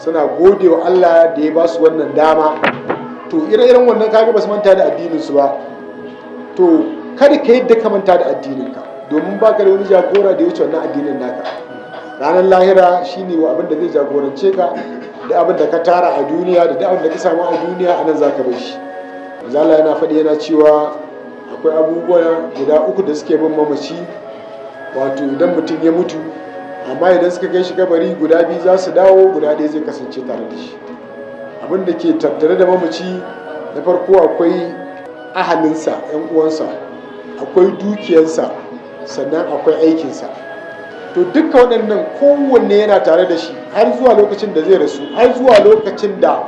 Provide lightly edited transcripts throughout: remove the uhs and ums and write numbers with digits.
Suna gode wa Allah da ya ba su wannan dama. To, ire-iren wannan kaga ba su manta da addininsu ba. To, kada ka yadda ka manta da addininka, domin ba ka da wani jagora da ya wuce wannan addinin naka. Ranar lahira shine wa abin da zai jagorance ka. Da abin da ka tara a duniya da abin da ka samu a duniya, a nan za ka bar shi. Manzala yana faɗi, yana cewa akwai abubuwa guda uku da suke bin mamaci, wato idan mutum ya mutu. Amma idan suka kai shi kabari, guda biyu za su dawo, guda ɗaya zai kasance tare da shi. Abin da ke tattare da mamaci, na farko akwai ahalinsa, 'yan uwansa, akwai dukiyarsa, sannan akwai aikinsa. To, dukka waɗannan kowanne yana tare da shi har zuwa lokacin da zai rasu, har zuwa lokacin da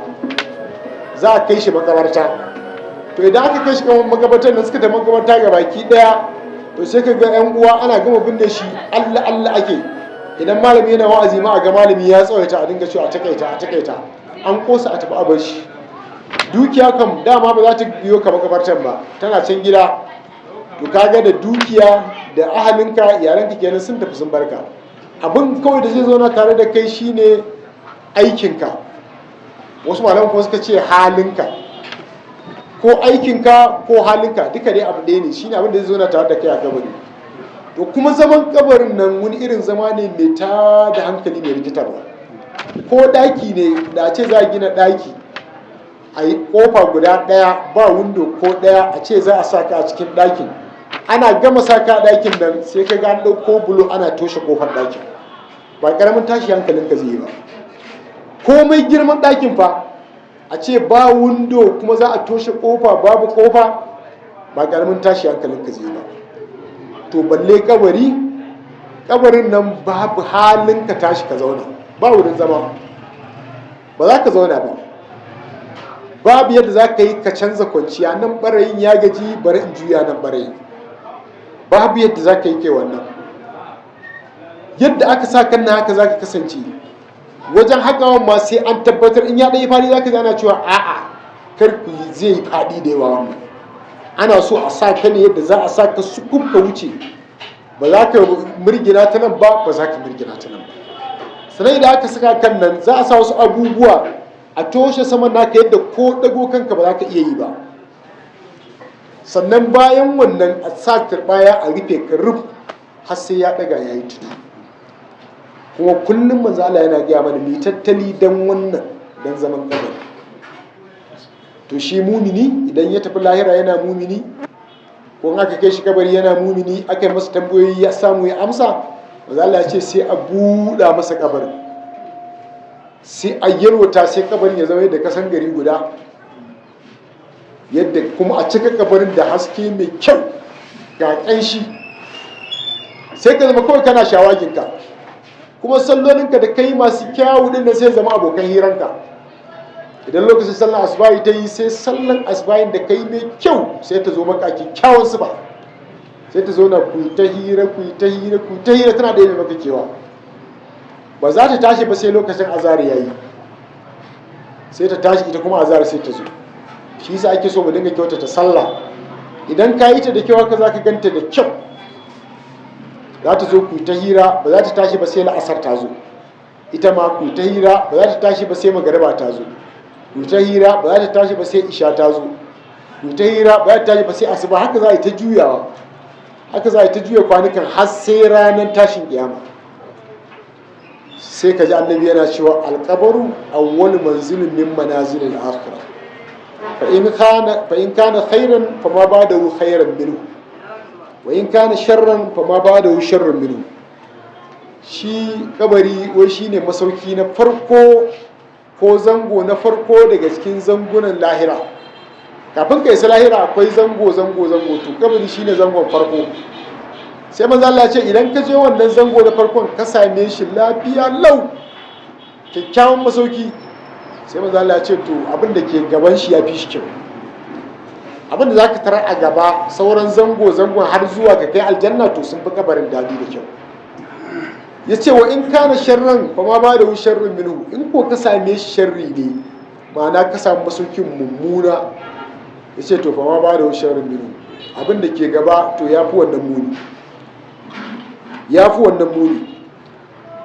za a kai shi makabarta. To, idan aka kai shi makabartar nan, suka tafi makabarta ga baki ɗaya, to sai ka ga 'yan uwa ana gama binne shi, Allah Allah ake. Idan malami yana wa'azi ma, a ga malami ya tsawaita, a dinga cewa a takaita, a takaita, an kosa a tafi a bar shi. Dukiya kam dama ba za ta biyo ka makabartan ba, tana can gida. To, kaga da dukiya da ahalinka, iyalanka kenan, sun tafi sun barka. Abin kawai da zai zauna tare da kai shine aikinka. Wasu malaman kuma suka ce halinka, ko aikinka ko halinka, duka dai abu ɗaya ne. Shine abin da zai zauna tare da kai a kabari. To, kuma zaman kabarin nan wani irin zama ne mai ta da hankali, mai rikitarwa. Ko ɗaki ne, da ce za a gina ɗaki, a yi ƙofa guda ɗaya, ba window ko ɗaya, a ce za a saka a cikin ɗakin, ana gama saka a ɗakin nan, sai ka ga an ɗauko bulo ana toshe ƙofar ɗakin, ba ƙaramin tashi hankalinka zai yi ba. Komai girman ɗakin fa, a ce ba window kuma za a toshe ƙofa, babu ƙofa, ba ƙaramin tashi hankalinka zai yi ba. To, balle kabari. Kabarin nan babu halin ka tashi ka zauna, ba wurin zama, ba za ka zauna ba. Babu yadda za ka yi ka canza kwanciya, nan barayin ya gaji, bari in juya nan barayin, babu yadda za ka yi kai wannan. Yadda aka sa kan na, haka za ka kasance. Wajen hakawan ma sai an tabbatar in ya ɗaya faɗi, za ka ji ana cewa a'a, kar ku yi, zai yi faɗi da yawa. Wannan ana so a sa ka ne yadda za a sa ka sukub ka wuce, ba za ka mirgina ta nan ba, ba za ka mirgina ta nan ba. Sannan idan aka saka kan nan, za a sa wasu abubuwa a toshe saman naka yadda ko ɗago kanka ba za ka iya yi ba. Sannan bayan wannan, a sa turbaya a rufe ka ruf har sai ya ɗaga ya yi tudu. Kuma kullum manzo Allah yana gaya mana mu tattali dan wannan, dan zaman kabari. To, shi mumini idan ya tafi lahira yana mumini, ko in aka kai shi kabari yana mumini, aka yi masa tambayoyi ya samu ya amsa, manzo Allah ya ce sai a buɗa masa kabarin, sai a yalwata, sai kabarin ya zama yadda kasan gari guda, yadda kuma a cika kabarin da haske mai kyau, ga ƙanshi, sai ka zama kawai kana shawaginka. Kuma sallolinka da kai masu kyawu din da sai zama abokan hiranka. Idan lokacin sallan asubahi ta yi, sai sallan asubahin da kai mai kyau sai ta zo maka kyakkyawan sifa, sai ta zo na ku ta hira, ku ta hira, ku ta hira, tana da yi maka kewa. Ba za ta tashi ba sai lokacin azahar yayi, sai ta tashi ita kuma azahar sai ta zo. Shi yasa ake so mu dinga kyautata sallah. Idan ka yi ta da kyau, haka za ka ganta da kyau, za ta zo ku ta hira. Ba za ta tashi ba sai la'asar ta zo, ita ma ku ta hira. Ba za ta tashi ba sai magariba ta zo, ku ta hira. Ba za ta tashi ba sai isha ta zo, ku ta hira. Ba za ta tashi ba sai asuba. Haka za a yi ta juyawa, haka za a yi ta juya kwanukan har sai ranar tashin kiyama. Sai ka ji Annabi yana cewa: القبر أول منزل من منازل الآخرة، فإن كان خيرا فما بعده خيرا منه، وإن كان شرا فما بعده شر منه. Shi kabari wai shine masauki na farko ko zango na farko daga cikin zangunan lahira. Kafin ka isa lahira akwai zango, zango, zango. To, kabari shine zangon farko. Sai manzo Allah ya ce idan ka je wannan zango na farkon ka same shi lafiya lau, kyakkyawan masauki, sai manzo Allah ya ce to, abin da ke gaban shi ya fi shi kyau. Abin da zaka tarar a gaba, sauran zango zangon har zuwa ka kai aljanna, to sun fi kabarin dadi da kyau. Ya ce وإن كان شرا فما بعده شر منه. In ko ka same shi sharri ne, ma'ana ka samu masaukin mummuna, ya ce to فما بعده شر منه, abin da ke gaba to ya fi wannan muni, ya fi wannan muni.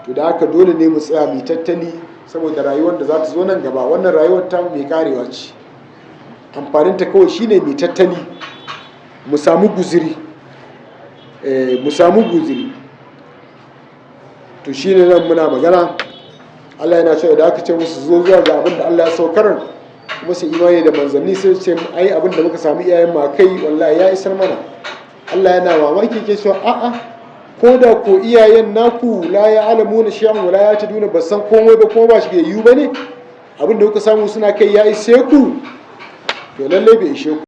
To, da haka dole ne mu tsaya mu tattali. Saboda rayuwar da za ta zo nan gaba, wannan rayuwar ta mai karewa ce. Amfaninta kawai shine mai tattali, mu samu guziri, mu samu guziri. To shine nan muna magana, Allah yana cewa idan aka ce musu zo zuwa ga abin da Allah ya saukar, kuma su imani da manzanni, sai ce ai abin da muka samu iyayen mu kai wallahi ya isar mana. Allah yana mamaki, ke cewa a'a, ko da ko iyayen naku لا يعلمون شيئا ولا يهتدون, ba san komai ba kuma ba shi yiwu bane, abin da kuka samu suna kai ya ishe ku? To lallai bai ishe ku.